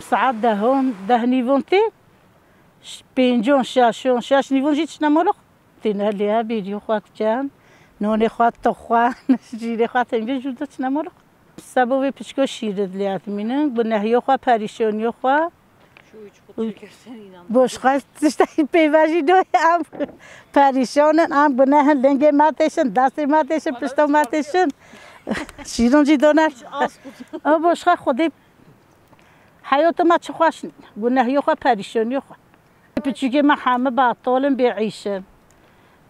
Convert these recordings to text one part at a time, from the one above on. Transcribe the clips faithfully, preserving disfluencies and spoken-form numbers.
Saet dehon, deh nîvon tê, ş-, pêncon, şeşon, şeş nîvon jî çine molo. Têne lê bêrî xwe dikin, nonê xwe dixwin, şîrê xwe tengê jû diçine molo. Sebo vê piçko şîr dilê dimînin, gunehiyo xwe, perîşoniyo xwe. Boşxwe tiştê peyva jî doye em perîşon in, em gunehin, lengê me têşin, destê me têşin, pişto me têşin. Şîrin jî done. O boşxwe Xwedê heyata me çi xweş nîne. Gunehiyo xwe, perîşoniyo xwe. Piçûkê me heme betal in, bê îş in.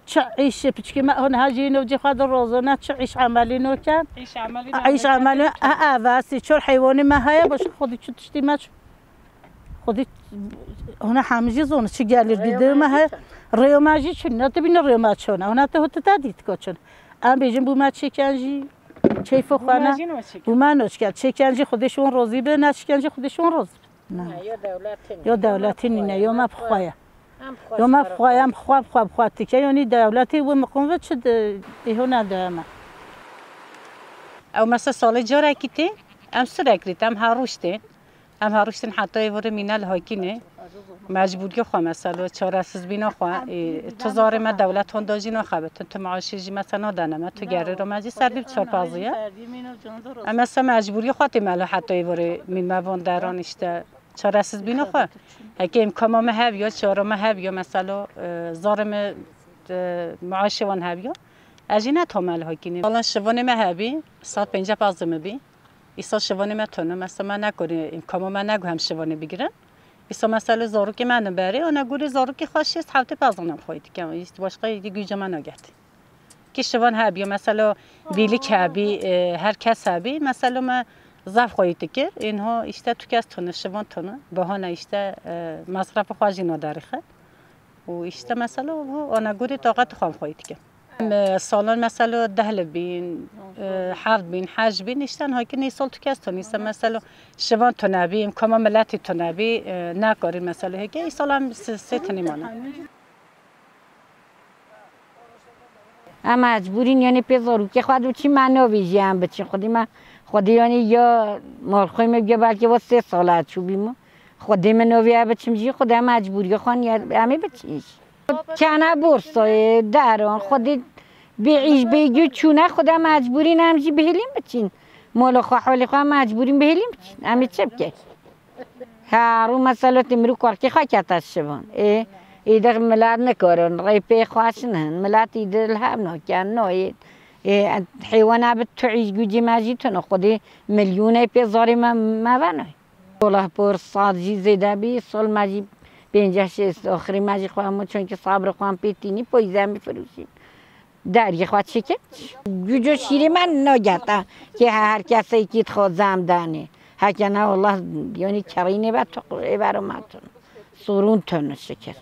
Çi îşê piçûkê me, hona jî nû cê xwe di rozona, çi îş emelî nû ken. Îş emelî nû Îş ken. Emelî, e, e, vasi, çor heywanê me heye, baş xwedî çi tiştî me çi. Xwedî, hona hemî jî zon, çi gelir gidir me heye. Rêyo me jî çi, ne dibîne rêyo me çona. Hona te hû te dît ko çin. Em bêjin bû me çêken jî, keyfo xwe ne. Bû me nû çêken. Çêken jî Xwedê şon rozî be, ne çêken jî Xwedê şon rozî be. Ne. Ne, yo dewletê ne. Yo dewletê nîne, yo me bi xwe ye. Em xwe Yo me bi xwe ye, em xwe, bi xwe, bi xwe tike, yonî dewletê wê miqim ve çi de, êho ne de me. Ew mesela salê carekî tê, em sürekli tê, em her roj tê. Em her roj tên heta êvarê mîne li Hakînê. Mecbûrî xwe mesela, çaresizbîna xwe, ê, tu zarê me dewlet hon da jî naxebitin, tu maaşê jî mesela nadene me, tu gerê ra me jî ser bî çarpazî ye. Em mesela mecbûrî xwe tê me li heta êvarê mîn me van deran îşte. Çaresizbîna xwe. Heke îmkama me hebiya, çara me hebiya, mesela, e, zarê me, e, maaşê wan hebiya. Ez jî netame li Hakînê. Salan şivanê me hebî, sal pêncî pazê me bî. Îsal şivanê me tune, mesela me nekarî, îmkama me negot hem şivanê bigirin. Îsal mesela zarokê me ne berê, ona gorî zarokê xwe şêst hewtê pazan em xweyî dikin. Îst başqa yê güca me nagetî. Ki şivan hebî, mesela vîlik hebî, e, her kes hebî, mesela me zaf xweyî dikir. Ênha îşte tu kes tune, şivan tune. Bahane îşte, e, mesrefê xwe jî naderîxe. Û îşte mesela bu ona gorî taqet xwe em xweyî dikin. Em, e, salan mesela deh li bîn, e, heft bîn, heşt bîn, îşte Hakînê îsal tu kes tune. Îşte mesela şivan tune bî, îmkama miletî tune bî, e, nekarî mesela heke, îsal em sê, sê tinî mane. Em mecbûrîn, yanî pê zarokê xwe dibiçîn, me navêjî em biçîn. Xwedî me, xwedî yanî ya malxwê me bûye, belkî wa sê sala çûbî me. Xwedî min navê biçim jî, xwedî em mecbûrî xwe niye, em ê biçîn jî. Kene borsayê, deran, xwedî bê îş bê gû çûne, xwedî em mecbûrîn em jî bihêlîn biçîn. Mala xwe, holê xwe em mecbûrîn bihêlîn biçîn. Em ê çi bikin? Her rû mesela tê mirov karkê xwe kete şivan. Ê, ê de milet nikarin, rê pê xweş nihin. Milet ê de li hev nakin, nayê. Ê, heywana bi tu îş gücê me jî tune. Xwedê milyonê pê zarê me, me venay. Wala por sal jî zêde bî, sal me jî pênceh şêst, axirî me jî xwe hemû çunkî sabrê xwe em pê tînî, poyîzê em bifirûşîn. Dergê xwe çêkin. Guco şîrê me nageta. Kê he her kesê kî dixwaze em danê. Heke ne wallah, yanî kerînê ve toq ê vero me tun. Sorûn tun şikir.